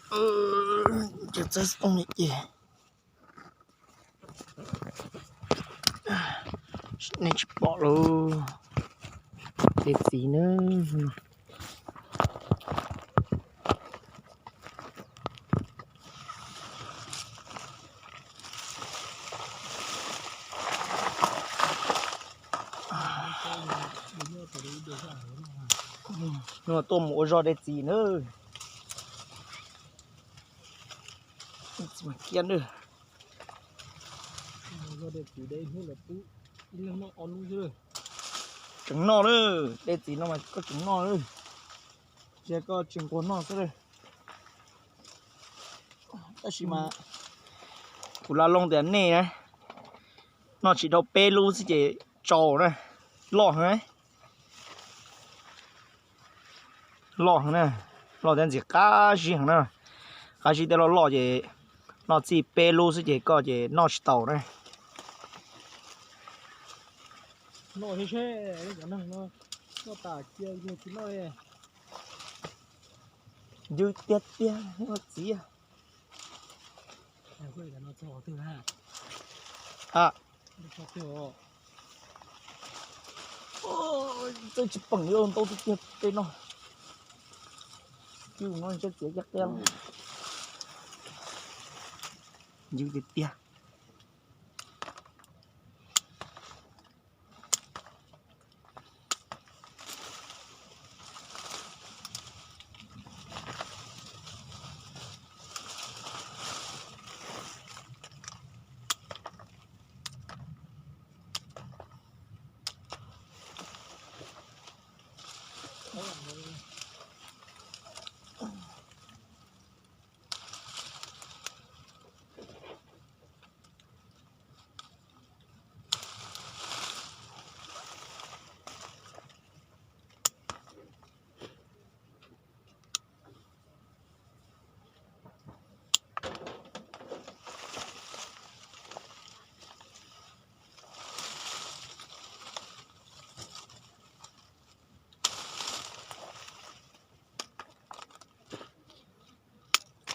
Ces txawb tooj li ces nej tsis pom lauj. Dej txiv na. Nua tuaj mus ua zog dej txiv na. Kiab na. Tseem noj na, dej txiv no mas koj tseem noj na. Ntsia koj tsis nquag noj xwb. Tab sis mas kuv lam loo tias nej na, noj tsis dhau peb lub xwb ces tsau na, loj heev. Loj heev na, loj thiab ntxim qab zib heev na. Qab zib tej loj loj ces noj txij peb lub xwb ces koj ces noj tsis taus na. Ncw tiag tiag txiv. Txawj tsis peem li ntau tiag tiag tej no. Cub no ntsej txiav caj qia. Ncw tiag tiag.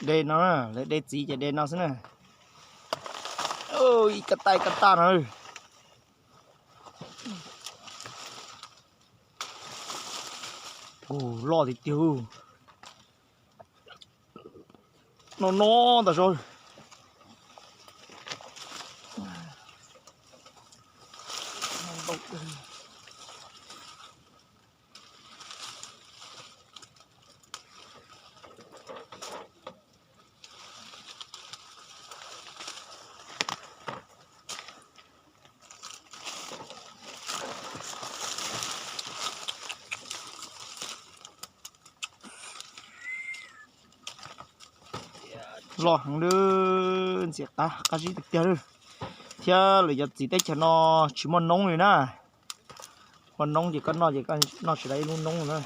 De no, lawv de txiv ces de no xwb na. Ib kab taj kab taj no. Loj tiag tiag. No no ntag zog. Loj heev li, ntxim qab qab zib tiag tiag li. Thiab lawv cov txiv teb chaws no tsis muaj noob li na. Muaj noob ces koj noj ces koj noj tsis tau ib lub noob na.